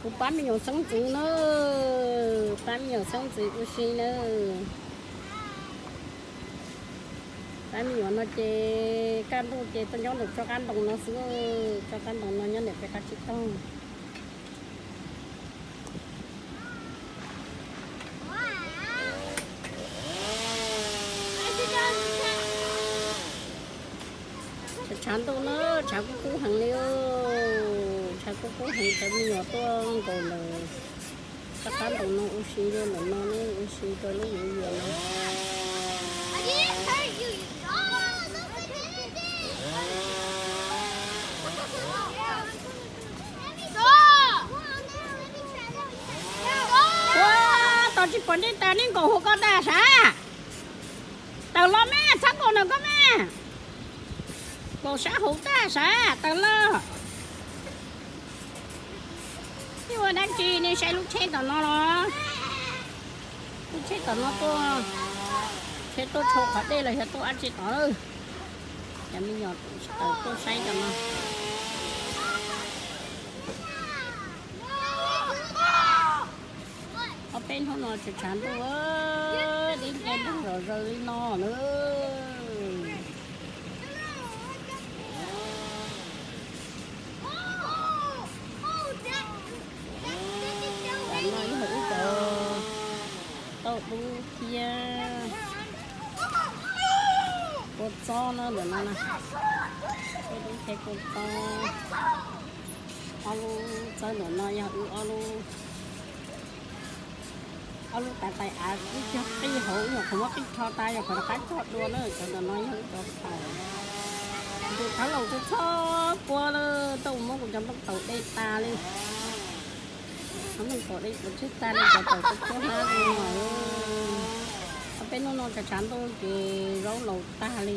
Pab me nyuam xeeb ntxwv na, pab me nyuam xeeb ntxwv ua si na. Pab me nyuam no ces kaj ntug ces tuaj nyob ntawm tsob qab ntoo no xwb, tsob qab ntoo no nyob ntawm peb qab tsib taug. Tshav ntuj na, tshav kub kub heev li, tshav kub kub heev, cov me nyuam tuaj nkaum ntawm tsob qab ntoo no ua si rau ntawm no, ua si rau lub yuav yuav no. Ua, tos tsis pom dej tas nej nkaum hauv ko tag sav. Tawm los mas, txhob nkaum ntawm ko mas. Nkaum sab hauv tag sav, tawm los. Nej ua dab tsi, nej saib lub tsheb tom no los? Lub tsheb tom no tuaj, tsheb tuaj tshau qhov dej los yog tuaj dab tsi tom. Cov me nyuam tawm tuaj saib tom no. Ob peb hnub no tshav ntuj, dib nce ntuj zom zaws li no na. Tam no yog wb cov tauj dub thiab kua txob na, ntawm no na, tauj dub thiab kua txob. Ob lub txawb ntawm no yog wb ob lub, ob lub tav tais av, wb cog qij hauv, yog qhov muab qij rho tas yog qhov rov qab cog dua na. Cov ntawm no yog wb cov taum, tus thawv laus txhob txhob pua lawm, tau mus muab kuv cov nplooj taum de tas li. Cov nplooj taum de puas tseg tag li, cov taum txhua hnab li no. Ob peb hnub no tshav tshav ntuj ces zaub laus tag li.